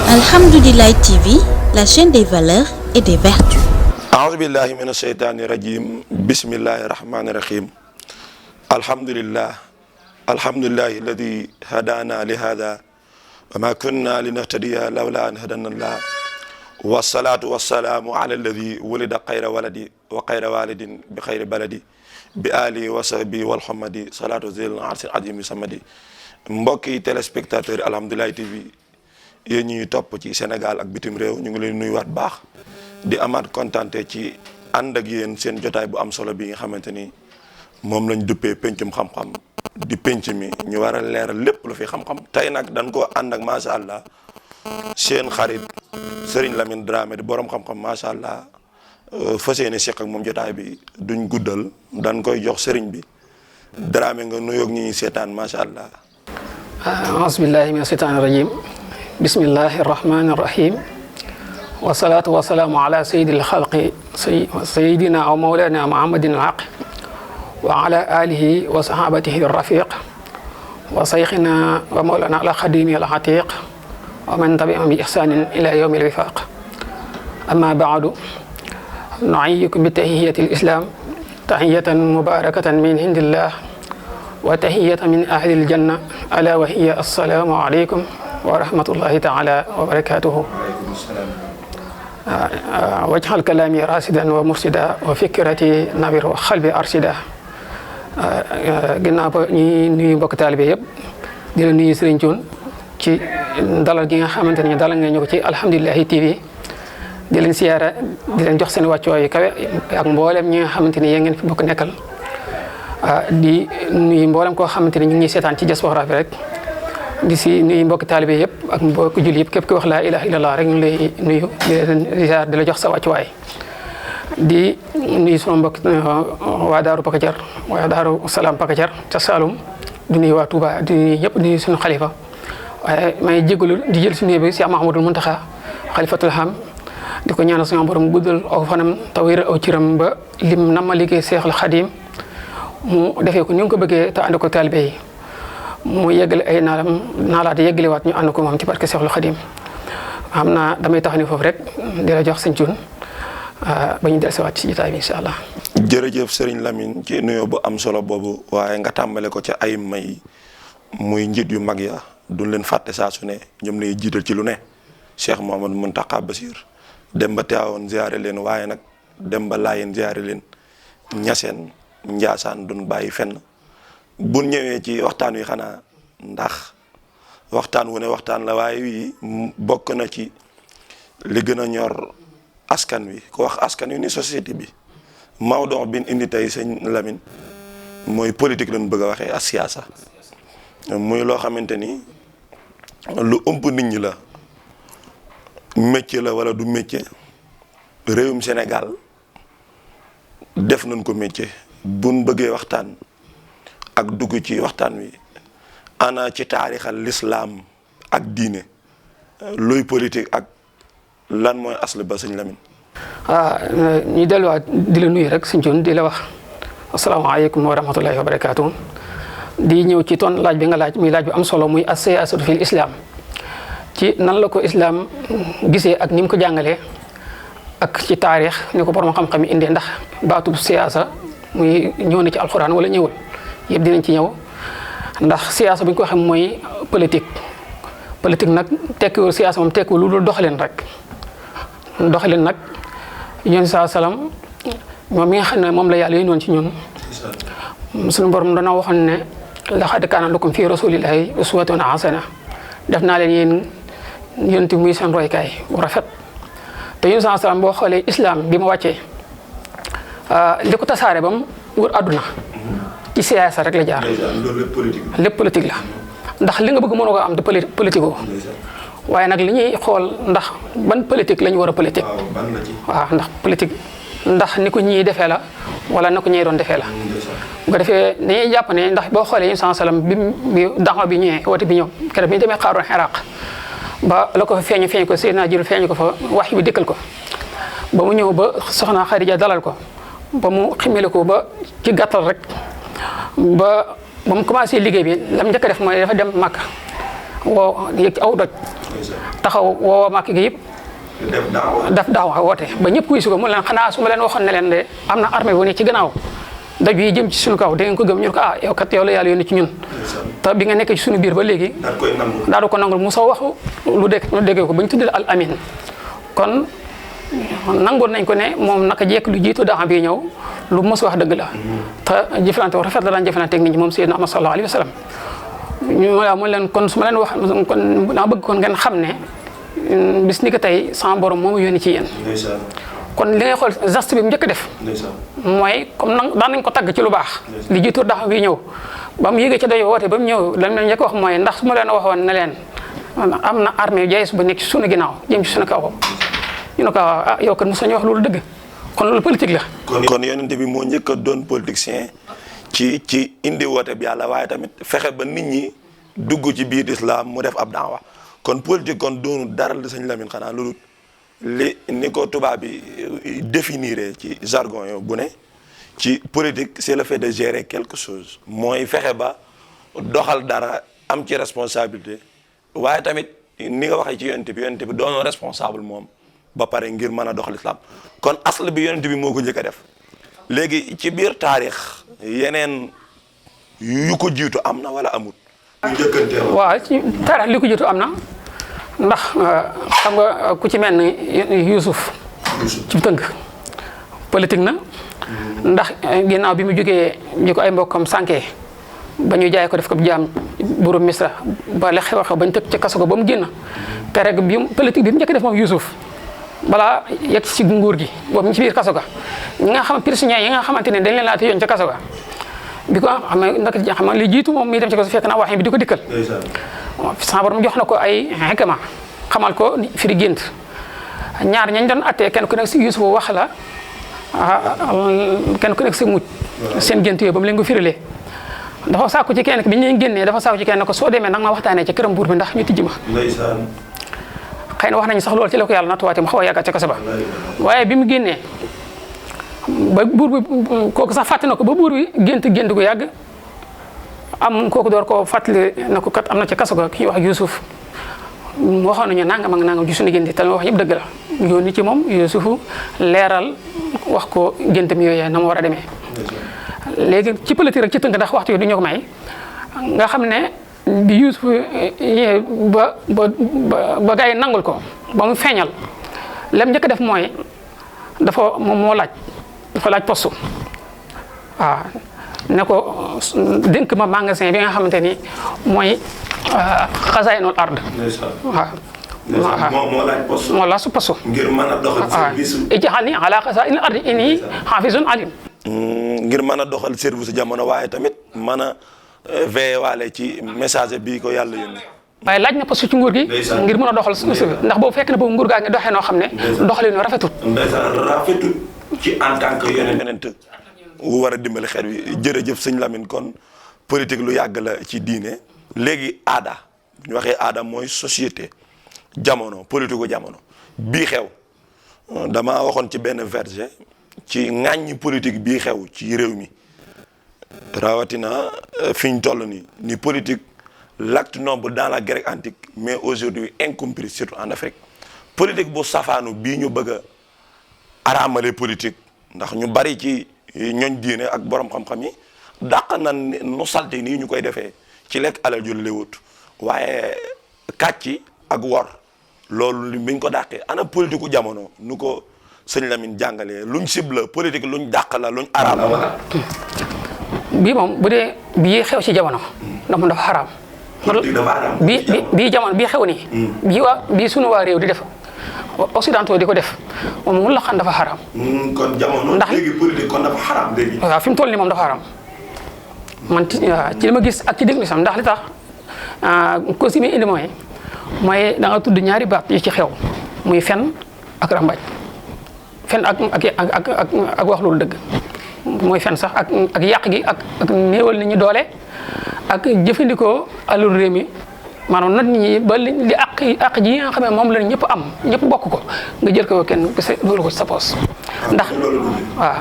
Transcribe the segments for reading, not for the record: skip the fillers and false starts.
Alhamdoulilah TV, la chaîne des valeurs et des vertus. A'udhu billahi minash shaitani rajim. Bismillahir rahmanir rahim. Alhamdulillah alladhi hadana li hadha wa ma kunna linahtadiya lawla an hadana Allah. Wassalatu wassalamu ala alladhi wulida khayra waladi wa khayra walidin bi khayri baladi bi ali wa sahbi wal hamadi salatu zil arsil azim samadi. Mbokki téléspectateur Alhamdoulilah TV yéen ñuy topp ci Sénégal ak bitim réew ñu ngi leen nuyuwaat baax di amaat kontaante ci ànd ak yéen seen jotaay bu am solo bi nga xamante ni moom lañ duppee pencum xam-xam di penc mi ñu war a leeral lépp lu fi xam-xam. tey nag dañ koo ànd ak macha allah seen xarit Serigne Lamine Dramé di borom xam-xam macha allah fas yéene seq ak moom jotaay bi duñ guddal dañ koy jox Serigne bi Dramé nga nuyoog ñi ñuy seetaan macha allah. A'uzubillahi mina shaytaani rajim. Bismillahi rahmani rahim. Wassalatu wassalamu ala sayyidil khalqi sayyidina wa mawlana Muhammadin al-haq wa ala alihi wa sahabatihi ar-rafiq wa saykhina wa mawlana al-khadimi al-atiq wa man tabi'ahum bi ihsanin ila yawmil wifaq. Amma ba'du, nu'ayyikum bi tahiyyatil islam tahiyatan mubarakatan min indillah wa tahiyatan min ahlil janna ala wa hiya assalamu alaykum wa rahmatullahi ta'ala wa barakatuhu. Wajhal kalami rasidan wa mursida wa fikrati nawir wa qalbi arsida. Ginnaaw ba ñuy nuyu mbokk taalibe yëpp di la nuyu Serigne Thioune ci dalal gi nga xamante ni dalal nga ñu ko ci Alhamdoulilah TV di leen siyaara di leen jox seen wàccuwaay kawe ak mboolem ñi nga xamante ni yéen ngeen fi bokk nekkal di nuyu mboolem koo xamante ni ñu ngi seetaan ci diaspora bi rek. di si nuyu mbokki taalibe yëpp ak mbokki julli yëpp képp ku wax laa ilaha illallah rek ñu lay nuyu di la jox sa wàccuwaay di nuyu sunu mbokk waa Daaru Pakacar waa Daaru Salaam Pakacar ca Saloum di nuyu waa Touba di nuyu ñëpp di nuyu suñu xalifa waaye may jégalu di jël suñu bi Cheikh Mahamadul Muntaxa xalifatul ham di ko ñaanal suñu borom guddal aw fanam te wéral aw ciram ba lim nam ma liggéey Seexul Xadim mu defee ko ni nga ko bëggee te ànd ko taalibe yi mu yeggale ay naalaat yeggalewaat ñu ànd ko moom ci barke Seexul Xadim xam naa damay tax ni foofu rek di la jox sëñ Thioune ba ñu dellusiwaat ci jotaay bi incha allah. jërëjëf Serigne Lamine ci nuyoo bu am solo boobu waaye nga tàmbale ko ca ay may muy njiit yu mag ya duñ leen fàtte saa su ne ñoom lay jiital ci lu ne Cheikh Mouhamadou Mountakha Bassir dem ba Tiwaawoon ziare leen waaye nag dem ba Laayeen ziare leen Ñaseen Njaasaan duñ bàyyi fenn. bu ñëwee ci waxtaan wi xanaa ndax waxtaan wu ne waxtaan la waaye wi bokk na ci li gën a ñor askan wi ko wax askan wi ni société bi Maodo bin indi tey sëñ Lamine mooy politique lañ bëgg a waxee ak siyaasa muy loo xamante ni lu ëmp nit ñi la métier la wala du métier réewum Sénégal def nañ ko métier buñ bëggee waxtaan. ak dugg ci waxtaan wi ana ci taarixal lislaam ak diine luy politique ak lan mooy asl ba sëñ Lamine. ñu delluwaat di la nuyu rek sëñ Thioune di la wax asalaamaaleykum wa rahmatullahi wa barakaatu. di ñëw ci ton laaj bi nga laaj muy laaj bu am solo muy as-siyaasatu fil islam ci nan la ko islam gisee ak ni mu ko jàngalee ak ci taarix ni ko borom xam-xam yi indee ndax baatu siyaasa muy ñëw na ci alxuraan wala ñëwul. yëpp dinañ ci ñëw ndax siyaasa bu ñu ko waxee mooy politique nag tekkiwul siyaasa moom tekkiwul lu dul doxalin rek doxalin nag yéen saa salaam moom mi nga xam ne moom la yàlla yónnoon ci ñun suñu borom dana waxoon ne laqad kaana lakum fii rasulillahi uswatun hasana def naa leen yéen yonent muy seen roykaay bu rafet te yéen saa salaam boo xoolee islam bi ma wàccee li ko tasaare ba mu wër àdduna ci siyaasa rek la jaar lépp politique la ndax li nga bëgg mënoo ko am de politique ko waaye nag li ñuy xool ndax ban politique la ñu war a politique waaw ndax politique ndax ni ko ñii defee la wala na ko ñii doon defee la bu ko defee dañuy jàpp ne ndax boo xoolee Yonent sallam bi daxaw bi ñëwee woote bi ñëw keroog bi ñu demee xaaroon Iraq ba la ko fa feeñ ko Seydina Jibril feeñ ko fa wax bi dikkal ko ba mu ñëw ba soxna Xadija dalal ko ba mu ximele ko ba ci gàttal rek ba mu commencé liggéey bi lam njëkk a def mooy dafa dem Makka woo yëg ci aw doj taxaw woo màkk gi yëpp def daawa woote ba ñëpp kuy suko mu leen xanaa su ma leen waxoon ne leen de am na armée bu ne ci gannaaw daj yi jëm ci suñu kaw da ngeen ko gëm ñu ko yow kat yow la yàlla yónni ci ñun te bi nga nekk ci suñu biir ba léegi daal du ko nangul mu soo waxu lu déggee ko ba ñu tuddee al amin kon nangoon nañ ko ne moom naka jekk lu jiitu daa bi ñëw lu mos wax dëgg la te jëflante wax rafet la daan jëflante ak nit ñi moom Seydina Ahmad sallallahu alayhi wa sallam mu leen kon su ma leen wax kon daa bëgg kon ngeen xam ne bis ni ko tey sama borom moomu yónni ci yéen kon li ngay xool geste bi mu njëkk a def mooy comme daan nañ ko tagg ci lu baax li jiitu daa bi ñëw ba mu yéegee ci day woote ba mu ñëw lan la njëkk wax mooy ndax su ma leen waxoon ne leen am na armée jaayis bu nekk ci suñu ginnaaw jëm ci suñu kaw ñu ne ko yow kat mos nañu wax loolu dëgg kon loolu politique la. kon yonent bi moo njëkk a doon politicien ci indi woote bi yàlla waaye tamit fexe ba nit ñi dugg ci biir islam mu def ab daawa kon politique kon doonu dara la sëñ Lamine xanaa loolu li ni ko tubaab bi définir ci jargon yo bu ne ci politique c'est le fait de gérer quelque chose mooy fexe ba doxal dara am ci responsabilité waaye tamit ni nga waxee ci yonent bi doonoo responsable moom ba pare ngir mën a doxal islam kon asl bi yonent bi moo ko njëkk a def léegi ci biir taarix yeneen yu ko jiitu am na wala amut. waaw ci taarix li ko jiitu am na ndax xam nga ku ci mel ni Yuusuf ci tënk politique na ndax ginnaaw bi mu jógee ñu ko ay mbokkam sànkee ba ñu jaay ko def ko jaam buuru Misra ba la xew bañ tëj ci kaso ko ba mu génn te rek bi politique bi mu njëkk def moom Yuusuf balaa yegg ci nguur gi boobu ñu ci biir kaso ga ñi nga xam prisonniers yi nga xamante ne dañ leen laa tëjoon ca kaso ga bi ko xam nga li jiitu moom mi dem ci kaso fekk na wax bi di ko dikkal sama borom jox na ko ay xikma xamal ko firi gént ñaar ñañ doon attee kenn ku nekk si Yuusuf wax la kenn ku nekk si mucc seen gént yooyu ba mu leen ko firilee dafa sàkku ci kenn bi ñu leen génnee dafa sàkku ci kenn ko soo demee nag ma waxtaanee ca këram buur bi ndax ñu tijji ma xëy na wax nañu sax loolu ci la ko yàlla nattuwaate mu xaw a yàggat ca kaso ba waaye bi mu génnee ba buur bi kooku sax fàtte na ko ba buur bi gént gu yàgg am kooku door koo fàttali na ko kat am na ca kaso ga ki ñuy wax Yuusuf waxoon nañu nangam ak nangam ci suñu gént te li wax yëpp dëgg la yónni ci moom Yuusuf leeral wax ko géntam yooyee na mu war a demee léegi ci politique rek ci tënk ndax waxtu yi du ñu ko may nga xam ne bi Yuusuf ba gars yi nangul ko ba mu feeñal lem njëkk def mooy moom moo dafa laaj poste waaw ne ko dénk ma magasin bi nga xamante ni mooy xasaayinul ard waaw moo laaj poste ngir mën a doxal service ij'alni ala xasaayinil ard inni xaafizun alim ngir mën a doxal service jamono waaye tamit mën a veillé waale ci message bi ko yàlla yónni waaye laaj na poste ci nguur gi ngir mën a doxal suñu ndax boobu fekk na boobu nguur gaa ngi doxee noo xam ne doxalinu rafetut ci en tant que yonent wu war a dimbali xeet wi jërëjëf sëñ Lamine kon politique lu yàgg la ci diine léegi aada bu ñu waxee aada mooy société jamono politique gu jamono bii xew dama waxoon ci benn verset ci ŋàññi politique bii xew ci réew mi rawatina fi ñu toll ni politique l'acte noble dans la Grèce antique mais aujourd'hui incompris surtout en Afrique politique bu safaanu bii ñu bëgg a araamale politique ndax ñu bari ci ñooñ diine ak borom xam-xam yi dàq na nu salte nii ñu koy defee ci lekk alal ju léwut waaye kàcci ak wor loolu biñ ko dàqee ana politique u jamono nu ko sëñ Lamine jàngalee luñ cible politique luñ dàq la luñ araam la bii moom bu dee bii xew ci jamono ndax moom dafa xaraam bii jamono bii xew nii bii sunu waa réew di def occidentaux di ko def moom mun la xam dafa xaraam kon jamono ndax léegi politique kon dafa xaraam léegi waaw fi mu toll nii moom dafa xaraam man ci li ma gis ak ci déglu sam ndax li tax ko si muy indi mooy da nga tudd ñaari baat yu ci xew muy fen ak rambaaj fen ak wax loolu dëgg mooy fen sax ak yàq gi ak néewal nit ñi doole ak jëfandikoo alal réew mi maanaam nag nit ñi ba li àq ji nga xam ne moom la ñëpp am ñëpp bokk ko nga jël ko kenn kese loolu ko ci sa poos ndax waaw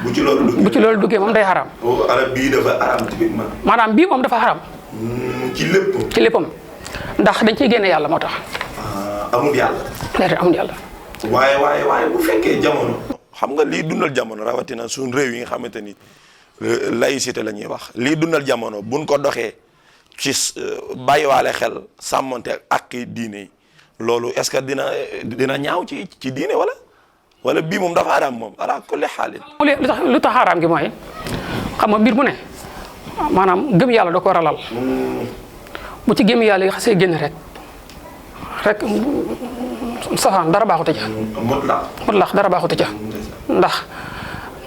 bu ci loolu duggee moom day xaraam. arab bii dafa xaraam typiquement. maanaam bii moom dafa xaraam. ci lépp. ci léppam ndax dañ ciy génne yàlla moo tax. amul yàlla. déedéet amul yàlla. waaye bu fekkee jamono. xam nga lii dundal jamono rawatina suñ réew yi nga xamante ni laïcité la ñuy wax lii dundal jamono buñ ko doxee ci bàyyiwaale xel sàmmonte ak diine yi loolu est-ce que dina ñaaw ci diine wala bii moom dafa araam moom ala kulli xaalin. lu tax araam gi mooy xam nga mbir mu ne maanaam gëm yàlla da ko ralal bu ci gëm yàlla yi xasee génn rek safaan dara baaxut ca. mutlaq dara baaxut ca ndax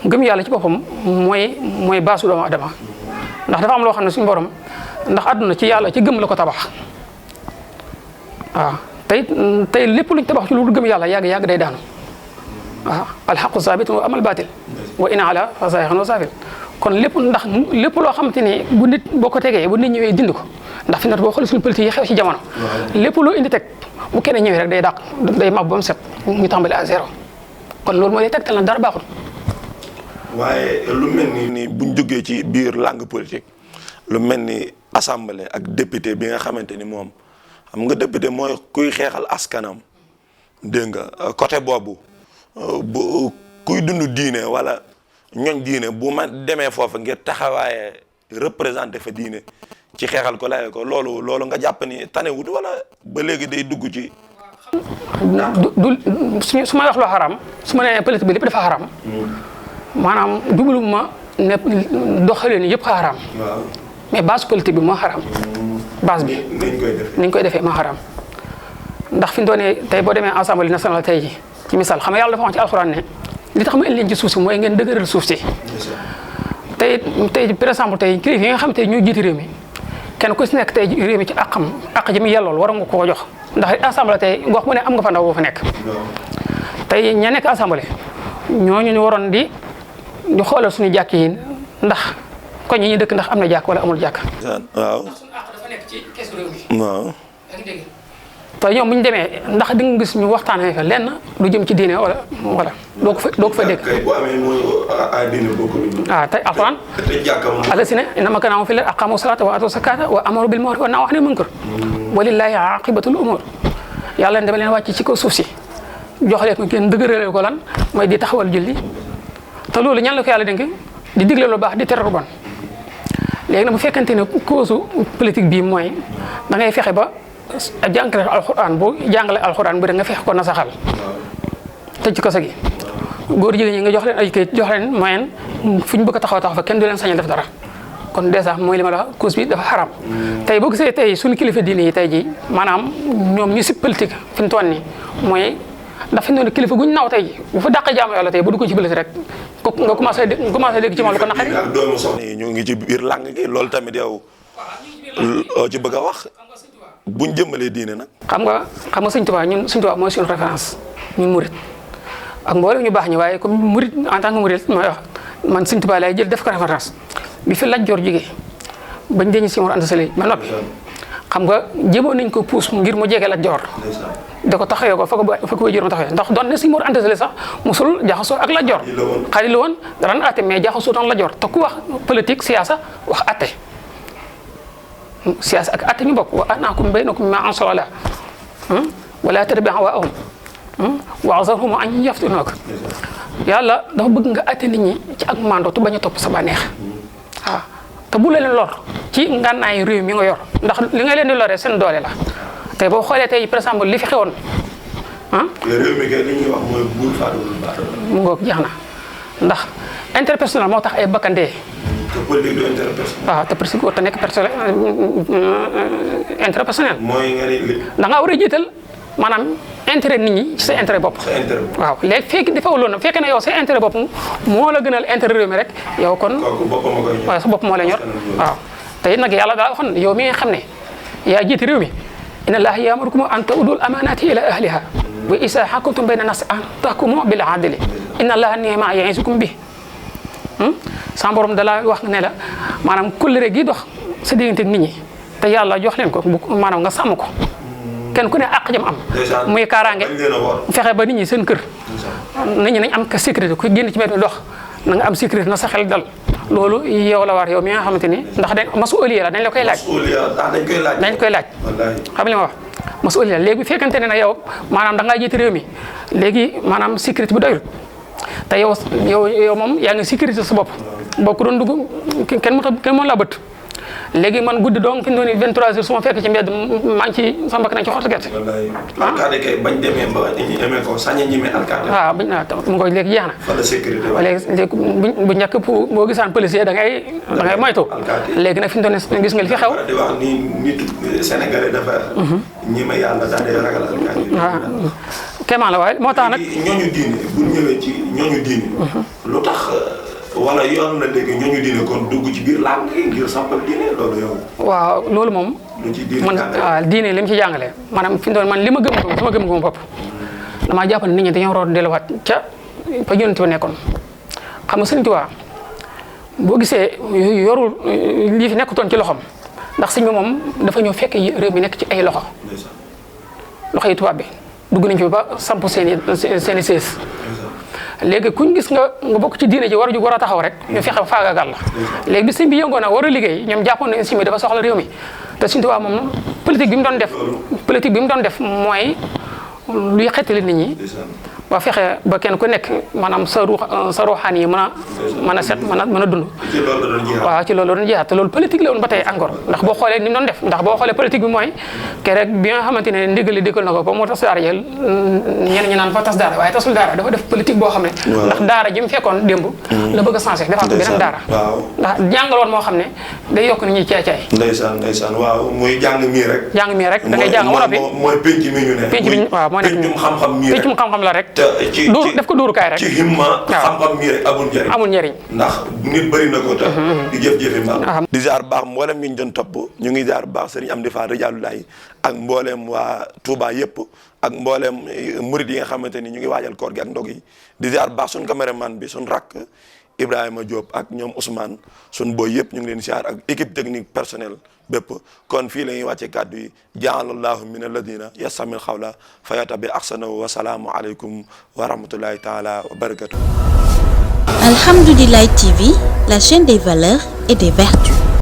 gëm yàlla ci boppam mooy baasu doomu adama ndax dafa am loo xam ne suñu borom ndax àdduna ci yàlla ci gëm la ko tabax waaw tey lépp luñ tabax ci lu gëm yàlla yàgg day daanu waaw alxaqu saabit wa amal baatil wa in ala fa saayixan wa saafil kon lépp loo xamante ni bu nit boo ko tegee bu nit ñëwee dindi ko ndax fi nat boo xoolee suñu politique yi xew ci jamono lépp loo indi teg bu kenn ñëwee rek day dàq day mab ba mu set ñu tàmbali à zéro kon loolu mooy lay tegtal na dara baaxul. waaye lu mel ni buñ jógee ci biir langue politique lu mel ni assemblée ak député bi nga xamante ni moom xam nga député mooy kuy xeexal askanam dégg nga côté boobu bu kuy dund diine wala ñoñ diine bu ma demee foofu ngir taxawaaye représenté fa diine ci xeexal ko laye ko loolu nga jàpp ni tanewut wala ba léegi day dugg ci. su ma wax loo xaram su ma nee politique bi lépp dafa xaram maanaam jublu ma ne doxalee ni yëpp xaram mais base politique bi moo xaram base bi niñ koy defee moo xaram ndax fi mu doonee tey boo demee assemblée nationale tey ji ci misaal xam nga yàlla dafa wax ci alxuraan ne li tax ma indi leen ci suuf si mooy ngeen dëgëral suuf si tey par exemple tey kilifa yi nga xam tey ñoo jiiti réew mi kenn ku si nekk tey réew mi ci àq ji mu yellool war nga koo jox ndax assemblée tey gox mu ne am nga fa ndaw boo fa nekk tey ña nekk assemblée ñooñu ñu waroon di xoolal suñu jàkk yi ndax koñ yi ñu dëkk ndax am na jàkk wala amul jàkk. waaw. suñu àq dafa nekk ci keesu réew mi. waaw. te ñoom bu ñu demee ndax di nga gis ñu waxtaanee fa lenn lu jëm ci diine wala doo ko fa dégg. kay bu amee mooy diine bokk waaw tey alxuraan. te jàkka moom. allasina innamaa kaana fi l-ardi aqaamu salaata wa aatu zakaata wa amaru bil ma'ruufi wa nahaw anil munkar walillaahi aaqibatul umuur yàlla dama leen wàcc ci kaw suuf si jox leen ko ngeen dëgërale ko lan mooy di taxawal julli te loolu ñan la ko yàlla dénk di digle lu baax di tere lu bon léegi nag bu fekkente ne cause politique bii mooy da ngay fexe ba jàngale alxuraan bu jàngale alxuraan bu da nga fexe ko nasaxal tëj ci kaso gi góor jigéen ñi nga jox leen ay kayit jox leen moyen fu ñu bëgg a taxaw fa kenn du leen sañ a def dara kon dèjà mooy li ma la cause bi dafa xaram tey boo gisee tey suñu kilifa diine yi tey ji maanaam ñoom ñu si politique fi mu toll nii mooy ndax fi mu ne kilifa guñ naaw tey ji bu fa dàqee jaamu yàlla tey bu dugg ci politique rek nga commencé dégg ci moom lu ko naqari. ak doomu soxna yi ñu ngi ci biir làng gi loolu tamit yow ci bëgg a wax buñ jëmmalee diine nag. xam nga Sëñ Tuubaa Sëñ Tuubaa mooy suñu référence ñun murit ak mboolem ñu baax ñi waaye comme murit en tant que murit mooy wax man Sëñ Tuubaa lay jël def ko référence bi fi Lat Joor jógee bañ deñu si Mor Anta Sali ba noppi xam nga jéemoon nañ ko puus ngir mu jege Lat Joor da ko taxawee ko fa ko way jëroon taxawee ndax doon ne si Mor Anta Sali sax musul jaxasoo ak Lat Joor xarit la woon daan atte mais jaxasoo doon Lat Joor te ku wax politique siyaasa wax atte siyaasa ak atte ñu bokk wa anaakum baynakum ma ansalala wala tattabi' hawaahum wa'zarhum an yaftinuuka yàlla dafa bëgg nga atte nit ñi ci ak mando tu bañ a topp sa bànneex waaw te bu leen lor ci ngànnaay réew mi nga yor ndax li nga leen di loree seen doole la tey boo xoolee tey par exemple li fi xewoon réew mi kay li ñuy wax mooy buur faatuwul baax mu ngoog jeex na ndax interpersonnel moo tax ay bakkandee te politique du interpersonnel. waaw te presque war ta nekk interpersonnel. mooy nga ni da ngaa war a jiital maanaam intérêt nit ñi ci sa intérêt bopp. sa intérêt bopp. waaw léegi fekk dafa loolu nag fekk na yow sa intérêt bopp moo la gënal intérêt réew mi rek yow kon. kooku boppam a koy ñor. waaw sa bopp moo la ñor waaw. te it nag yàlla daa waxoon yow mi nga xam ne yaa jiite réew mi inna Allaaha ya'murukum an tu'addul amaanaati ila ahliha wa izaa hakamtum bayna naasi an tahkumu bil adli inna Allaaha ni'ma ya'izukum bihi sa borom dala wax ne la maanaam kóllëre gi dox sa diggante ak nit ñi te yàlla jox leen ko maanaam nga sàmm ko kenn ku ne àq jam am. muy kaaraange fexe ba nit ñi seen kër. nit ñi nañ am sécurité ku génn ci mbedd mi dox na nga am sécurité na sa xel dal loolu yow la war yow mi nga xamante ni ndax masuuliya la dañ la koy laaj. dañ koy laaj. xam li ma wax masuuliya la léegi bu fekkente ne nag yow maanaam da ngaa jiite réew mi léegi maanaam sécurité bi doyul te yow moom yaa ngi sécurité sa bopp boo ko doon dugg kenn mën laa bët. léegi man guddi donc fi mu ne nii 23h su ma fekk ci mbedd maa ngi ci sama bakkan nañ ci xottu gerte. alkaati kay bañ demee ba ñu emee ko sañ a ñemee alkaati. waaw bañ naa mu ngoy léegi jeex na. fa la sécurité léegi bu njëkk boo gisaan policier da ngay moytu. léegi nag fi mu doon gis nga li fi xew. di wax ni nit Sénégalais dafa. ñeme yàlla daal di ragal alkaati. waaw kéemaan la waaye moo tax nag. ñooñu diine bu ñëwee ci ñooñu diine. lu tax. wala yoon na léegi ñooñu diine kon dugg ci biir làng yi ngir sampal diine loolu yow. waaw loolu moom. lu ci diine man waaw diine li mu ci jàngalee maanaam fi mu doon man li ma gëm ko sama gëm ko bopp damaa jàpp ne nit ñi dañoo war a delluwaat ca fa Yonent bi nekkoon xam nga Sëriñ Tuubaa boo gisee yorul lii fi nekkutoon ci loxoom ndax sëñ bi moom dafa ñëw fekk réew mi nekk ci ay loxo yi tubaab bi dugg nañ fi ba samp seen i sées léegi kuñ gis nga bokk ci diine ji war a taxaw rek ñu fexe faagaagal la léegi bi sëñ bi yëngoo nag war a liggéey ñoom jàppoon nañ sëñ bi dafa soxla réew mi te Sëñ Tuubaa moom politique bi mu doon def mooy luy xettali nit ñi ba fexe ba kenn ku nekk maanaam sa ruuxaan yi mën a set mën a dund waaw ci loolu doon jihaat te loolu politique la woon ba tey encore ndax boo xoolee ni mu doon def ndax boo xoolee politique bi mooy keroog bi nga xamante ne ndigal li digal na ko ba moo tas daara jël ñenn ñi naan fa tas daara waaye tasul daara dafa def politique boo xam ne ndax daara ji mu fekkoon démb la bëgg a changé defaat ko beneen daara ndax jàngaloon moo xam ne day yokk nit ñi caay-caay ndeysaan waaw muy jàng mii rek da ngay jàng ba noppi mooy penc mi ñu ne penc mi waaw moo nekk pencum xam-xam la rek def ko dóorukaay rek ci himma xam-xam mii rek amul njëriñ ndax nit bëri na ko tax di jëf-jëfi mbaa di ziar baax mboolem ñu doon topp ñu ngi ziar baax Serigne Amdi Fall Rijaalullahi ak mboolem waa Touba yëpp ak mboolem murid yi nga xamante ni ñu ngi waajal koor gi ak ndog yi di ziar baax suñ caméraman bi suñ rakk Ibrahima Diop ak ñoom Ousmane suñ booy yëpp ñu ngi leen ziar ak équipe technique personnel bépp kon fii la ñuy wàcce kàddu yi ja'alallahu min alladina yastamil xawla fa yatabi ahsanahu wa salaamu aleykum wa rahmatullahi taala wa barakatuh. Alhamdoulilah TV, la chaîne des valeurs et des vertus.